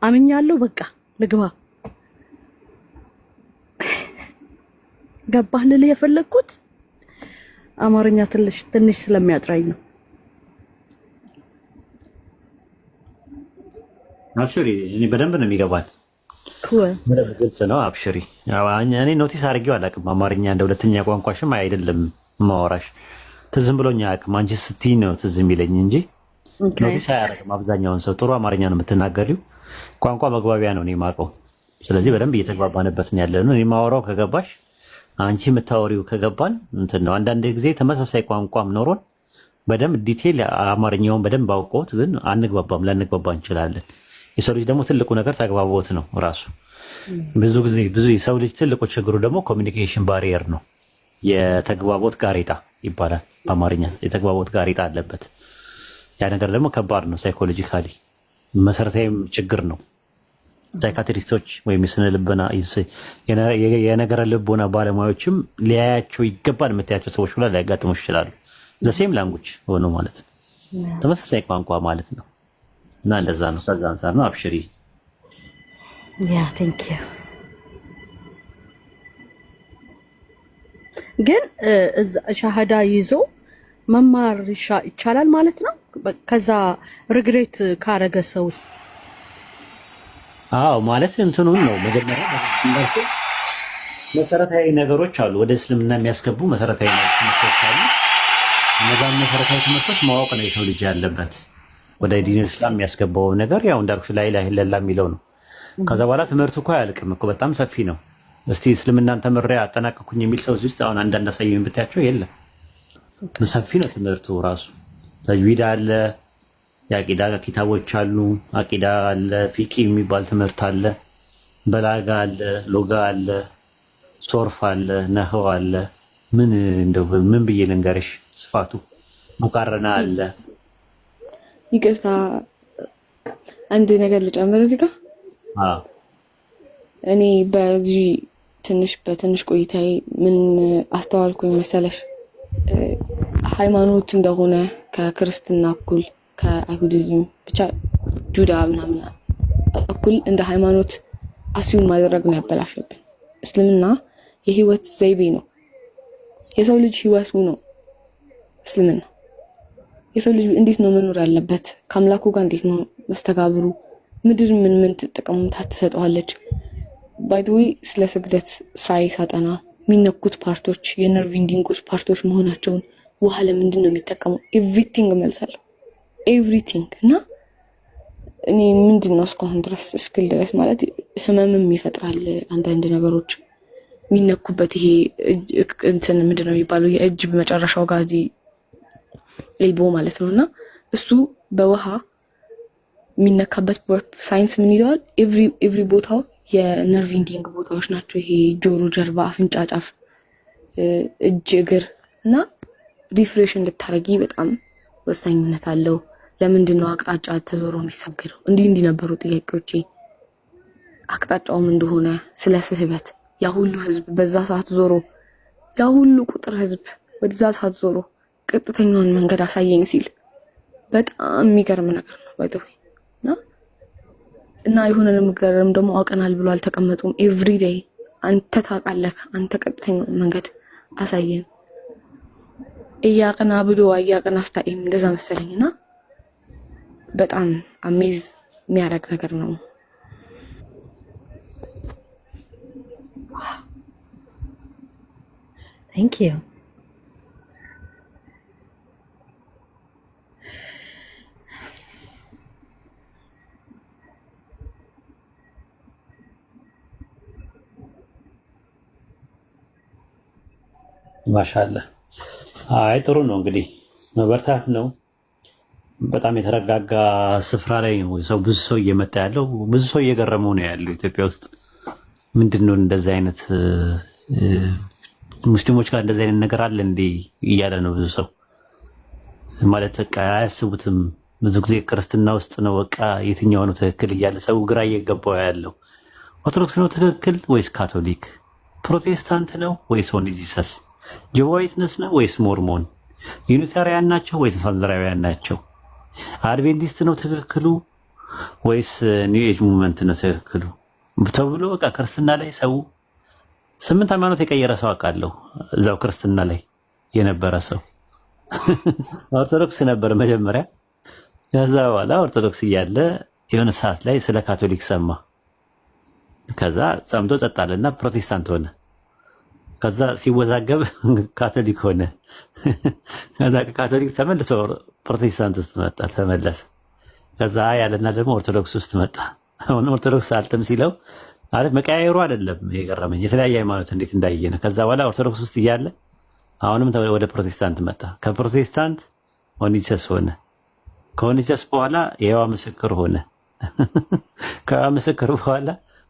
አምኛለሁ። በቃ ልግባ። ገባህ ልልህ የፈለግኩት አማርኛ ትንሽ ትንሽ ስለሚያጥራኝ ነው። አብሽሪ፣ እኔ በደንብ ነው የሚገባል። በደንብ ግልጽ ነው። አብሽሪ። እኔ notice አድርጌው አላውቅም። አማርኛ እንደ ሁለተኛ ቋንቋሽም አይደለም ማወራሽ። ትዝም ብሎኝ አያውቅም። አንቺ ስትይ ነው ትዝ የሚለኝ እንጂ notice አያደርግም። አብዛኛውን ሰው ጥሩ አማርኛ ነው የምትናገሪው። ቋንቋ መግባቢያ ነው እኔ የማውቀው። ስለዚህ በደንብ እየተግባባንበት ነው ያለ ነው። እኔ የማወራው ከገባሽ፣ አንቺ የምታወሪው ከገባን እንትን ነው። አንዳንድ ጊዜ ተመሳሳይ ቋንቋም ኖሮን በደንብ detail አማርኛውን በደንብ አውቆት ግን አንግባባም፣ ላንግባባ እንችላለን። የሰው ልጅ ደግሞ ትልቁ ነገር ተግባቦት ነው ራሱ። ብዙ ጊዜ ብዙ የሰው ልጅ ትልቁ ችግሩ ደግሞ communication barrier ነው። የተግባቦት ጋሬጣ ይባላል በአማርኛ። የተግባቦት ጋሬጣ አለበት። ያ ነገር ደግሞ ከባድ ነው። Psychologically መሰረታዊም ችግር ነው። Psychiatrist ኦች ወይም የስነ ልቦና የነገረ ልቦና ባለሙያዎችም ሊያያቸው ይገባል የምታያቸው ሰዎች ሁላ ሊያጋጥሙ ይችላሉ። The same language ሆኖ ማለት ነው፣ ተመሳሳይ ቋንቋ ማለት ነው። እና እንደዛ ነው። ከዛ አንጻር ነው። አብሽሪ። Yeah, thank you። ግን ሻሃዳ ይዞ መማር ይቻላል ማለት ነው። ከዛ regret ካረገ ሰውስ? አዎ፣ ማለት እንትኑን ነው መጀመሪያ እንዳልኩህ መሰረታዊ ነገሮች አሉ። ወደ እስልምና የሚያስገቡ መሰረታዊ ትምህርቶች አሉ። እነዛን መሰረታዊ ትምህርቶች ማወቅ ነው የሰው ልጅ ያለበት። ወደ ዲን እስላም የሚያስገባው ነገር ያው እንዳልኩሽ لا إله إلا الله የሚለው ነው። ከዛ በኋላ ትምህርቱ እኮ አያልቅም እኮ፣ በጣም ሰፊ ነው። እስቲ እስልምናን ተምሬ አጠናቀኩኝ የሚል ሰው ውስጥ አሁን አንዳንድ አሳየኝ ብታያቸው የለም። ሰፊ ነው ትምህርቱ ራሱ። ተጅዊድ አለ፣ የአቂዳ ኪታቦች አሉ፣ አቂዳ አለ፣ ፊቂ የሚባል ትምህርት አለ፣ በላጋ አለ፣ ሎጋ አለ፣ ሶርፍ አለ፣ ነህው አለ። ምን እንደው ምን ብዬ ልንገርሽ ስፋቱ። ሙቃረና አለ። ይቅርታ፣ አንድ ነገር ልጨምር እዚህ ጋር። እኔ በዚህ ትንሽ በትንሽ ቆይታዬ ምን አስተዋልኩኝ መሰለሽ? ሃይማኖት እንደሆነ ከክርስትና እኩል፣ ከአይሁዲዝም ብቻ ጁዳ ምናምን እኩል እንደ ሃይማኖት assume ማድረግ ነው ያበላሸብን። እስልምና የህይወት ዘይቤ ነው። የሰው ልጅ ህይወቱ ነው እስልምና። የሰው ልጅ እንዴት ነው መኖር ያለበት? ከአምላኩ ጋር እንዴት ነው መስተጋብሩ? ምድር ምን ምን ጥቅም ትሰጠዋለች? By the way ስለ ስግደት ሳይ ሳጠና የሚነኩት part ኦች የ nerve ending ኦች part ኦች መሆናቸውን፣ ውሃ ለምንድን ነው የሚጠቀመው? Everything መልሳለሁ። Everything። እና እኔ ምንድን ነው እስካሁን ድረስ እስክል ድረስ ማለት ህመምም ይፈጥራል አንዳንድ ነገሮች የሚነኩበት። ይሄ እንትን ምንድን ነው የሚባለው፣ የእጅ መጨረሻው ጋር እዚህ elbow ማለት ነው። እና እሱ በውሃ የሚነካበት ሳይንስ ምን ይለዋል? Every ቦታው የ nerve ending ቦታዎች ናቸው። ይሄ ጆሮ ጀርባ፣ አፍንጫ ጫፍ፣ እጅ፣ እግር እና refresh እንድታረጊ በጣም ወሳኝነት አለው። ለምንድን ነው አቅጣጫ ተዞሮ የሚሰገደው? እንዲህ እንዲህ ነበሩ ጥያቄዎቼ። አቅጣጫውም እንደሆነ ስለ ስህበት ያ ሁሉ ህዝብ በዛ ሰዓት ዞሮ፣ ያ ሁሉ ቁጥር ህዝብ ወደዛ ሰዓት ዞሮ ቀጥተኛውን መንገድ አሳየኝ ሲል በጣም የሚገርም ነገር ነው። By the way እና የሆነ ነገርም ደግሞ አውቀናል ብሎ አልተቀመጡም። Everyday አንተ ታውቃለህ፣ አንተ ቀጥተኛውን መንገድ አሳየን። إياك نعبد وإياك نستعين እንደዛ መሰለኝ እና በጣም amaze የሚያደርግ ነገር ነው። Thank you። ማሻአላህ። አይ ጥሩ ነው እንግዲህ መበርታት ነው። በጣም የተረጋጋ ስፍራ ላይ ነው ሰው፣ ብዙ ሰው እየመጣ ያለው፣ ብዙ ሰው እየገረመው ነው ያለው። ኢትዮጵያ ውስጥ ምንድን ነው እንደዚህ አይነት፣ ሙስሊሞች ጋር እንደዚህ አይነት ነገር አለ እንዴ እያለ ነው ብዙ ሰው። ማለት በቃ አያስቡትም። ብዙ ጊዜ ክርስትና ውስጥ ነው በቃ የትኛው ነው ትክክል እያለ ሰው ግራ እየገባው ያለው። ኦርቶዶክስ ነው ትክክል ወይስ ካቶሊክ? ፕሮቴስታንት ነው ወይስ Only Jesus? Jehovah Witness ነው ወይስ ሞርሞን? ዩኒታሪያን ናቸው ወይስ ሳንዘራውያን ናቸው? አድቬንቲስት ነው ትክክሉ ወይስ New Age movement ነው ትክክሉ ተብሎ በቃ ክርስትና ላይ ሰው 8 ሃይማኖት የቀየረ ሰው አውቃለሁ። እዛው ክርስትና ላይ የነበረ ሰው ኦርቶዶክስ ነበር መጀመሪያ። ከዛ በኋላ ኦርቶዶክስ እያለ የሆነ ሰዓት ላይ ስለ ካቶሊክ ሰማ። ከዛ ሰምቶ ጸጥ አለና ፕሮቴስታንት ሆነ። ከዛ ሲወዛገብ ካቶሊክ ሆነ። ከዛ ካቶሊክ ተመልሶ ፕሮቴስታንት ውስጥ መጣ፣ ተመለሰ። ከዛ ያለና ደግሞ ኦርቶዶክስ ውስጥ መጣ። አሁን ኦርቶዶክስ አልጥም ሲለው ማለት መቀያየሩ አይደለም የገረመኝ፣ የተለያየ ሃይማኖት እንዴት እንዳየ ነው። ከዛ በኋላ ኦርቶዶክስ ውስጥ እያለ አሁንም ወደ ፕሮቴስታንት መጣ። ከፕሮቴስታንት Only Jesus ሆነ። ከ Only Jesus በኋላ የይሖዋ ምስክር ሆነ። ከይሖዋ ምስክር በኋላ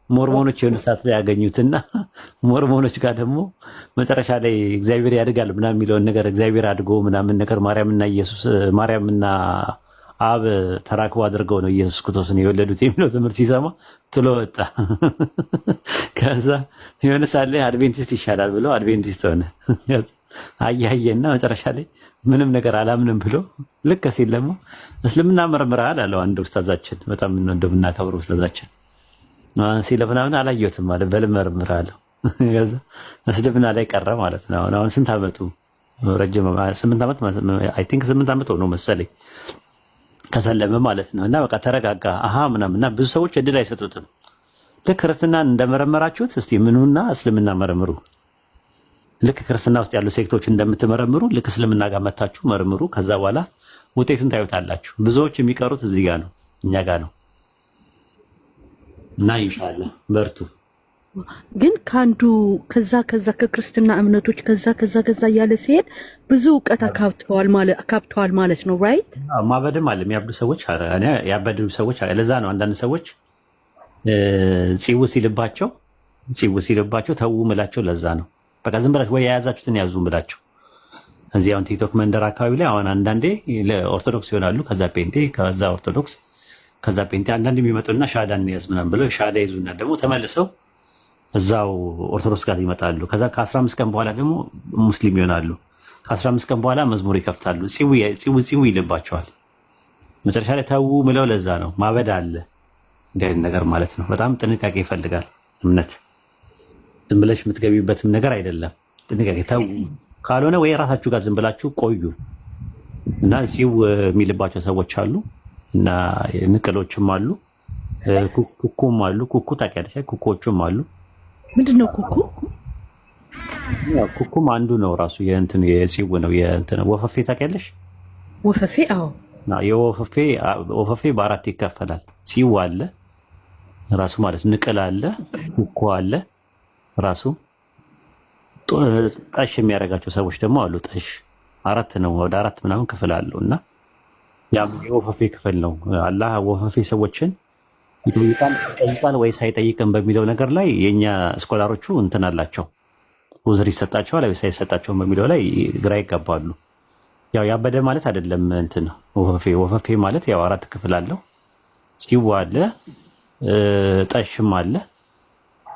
ሞርሞኖች የሆነ ሰዓት ላይ ያገኙትና ሞርሞኖች ጋር ደግሞ መጨረሻ ላይ እግዚአብሔር ያድጋል ምናምን የሚለውን ነገር፣ እግዚአብሔር አድጎ ምናምን ነገር፣ ማርያምና ኢየሱስ፣ ማርያምና አብ ተራክቦ አድርገው ነው ኢየሱስ ክርስቶስን የወለዱት የሚለው ትምህርት ሲሰማ ጥሎ ወጣ። ከዛ የሆነ ሰዓት ላይ አድቬንቲስት ይሻላል ብሎ አድቬንቲስት ሆነ። አያየና መጨረሻ ላይ ምንም ነገር አላምንም ብሎ ልክ ሲል ደግሞ እስልምና መርምረሃል አለው አንድ ኡስታዛችን፣ በጣም እንደምናከብረው ኡስታዛችን ሲለ ምናምን አላየሁትም አለ። በል መርምርሃለሁ። ከዛ እስልምና ላይ ቀረ ማለት ነው። አሁን ስንት ዓመቱ? ረጅም 8 ዓመት፣ I think 8 ዓመት ሆኖ መሰለኝ ከሰለመ ማለት ነው። እና በቃ ተረጋጋ አሃ ምናምን። እና ብዙ ሰዎች እድል አይሰጡትም። ልክ ክርስትናን እንደመረመራችሁት እስቲ ምኑና እስልምና መርምሩ። ልክ ክርስትና ውስጥ ያሉ sect ኦች እንደምትመረምሩ ልክ እስልምና ጋር መታችሁ መርምሩ። ከዛ በኋላ ውጤቱን ታዩታላችሁ። ብዙዎች የሚቀሩት እዚህ ጋር ነው፣ እኛ ጋር ነው። እና ኢንሻአላህ በርቱ። ግን ከአንዱ ከዛ ከክርስትና እምነቶች ከዛ እያለ ሲሄድ ብዙ እውቀት አካብተዋል ማለት ነው፣ right? ማበድም አለ፣ የሚያብዱ ሰዎች አለ። እኔ ያበዱ ሰዎች አለ። ለዛ ነው አንዳንድ ሰዎች ጺው ሲልባቸው ተዉ ምላቸው። ለዛ ነው በቃ ዝም ብላችሁ ወይ የያዛችሁትን ያዙ ምላቸው። እዚህ አሁን ቲክቶክ መንደር አካባቢ ላይ አሁን አንዳንዴ ለኦርቶዶክስ ይሆናሉ፣ ከዛ ጴንጤ፣ ከዛ ኦርቶዶክስ፣ ከዛ ጴንጤ። አንዳንድ የሚመጡና ሻዳ እንያዝ ምናምን ብለው ሻዳ ይዙና ደግሞ ተመልሰው እዛው ኦርቶዶክስ ጋር ይመጣሉ። ከዛ ከ15 ቀን በኋላ ደግሞ ሙስሊም ይሆናሉ። ከ15 ቀን በኋላ መዝሙር ይከፍታሉ። ጺው ጺው ይልባቸዋል። መጨረሻ ላይ ተዉ ምለው ለዛ ነው። ማበድ አለ፣ እንዲህ አይነት ነገር ማለት ነው። በጣም ጥንቃቄ ይፈልጋል እምነት። ዝም ብለሽ የምትገቢበትም ነገር አይደለም። ጥንቃቄ፣ ተዉ። ካልሆነ ወይ ራሳችሁ ጋር ዝም ብላችሁ ቆዩ እና ጺው የሚልባቸው ሰዎች አሉ እና ንቅሎችም አሉ፣ ኩኩም አሉ። ኩኩ ታውቂያለሽ? ኩኮቹም አሉ። ምንድን ነው ኩኩ? ኩኩም አንዱ ነው፣ ራሱ የእንትን የጺው ነው። የእንትን ወፈፌ ታውቂያለሽ? ወፈፌ፣ አዎ። የወፈፌ፣ ወፈፌ በአራት ይከፈላል። ጺው አለ ራሱ ማለት ንቅል አለ፣ ኩኩ አለ ራሱ፣ ጠሽ የሚያደርጋቸው ሰዎች ደግሞ አሉ። ጠሽ አራት ነው፣ ወደ አራት ምናምን ክፍል አለው እና ያም የወፈፌ ክፍል ነው። አላህ ወፈፌ ሰዎችን ይጠይቃል ወይስ አይጠይቅም በሚለው ነገር ላይ የእኛ scholar ኦቹ እንትን አላቸው። ኡዝር ይሰጣቸዋል ወይስ አይሰጣቸውም በሚለው ላይ ግራ ይጋባሉ። ያው ያበደ ማለት አይደለም። እንትን ወፈፌ፣ ወፈፌ ማለት ያው አራት ክፍል አለው። ጺው አለ፣ ጠሽም አለ፣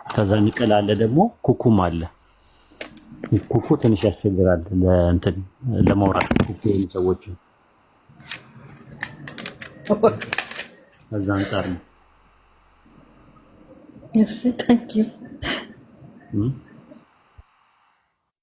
ከዛ ንቅል አለ፣ ደግሞ ኩኩም አለ። ኩኩ ትንሽ ያስቸግራል ለእንትን ለማውራት፣ ኩኩ የሆኑ ሰዎች ከዛ አንጻር ነው። Thank you.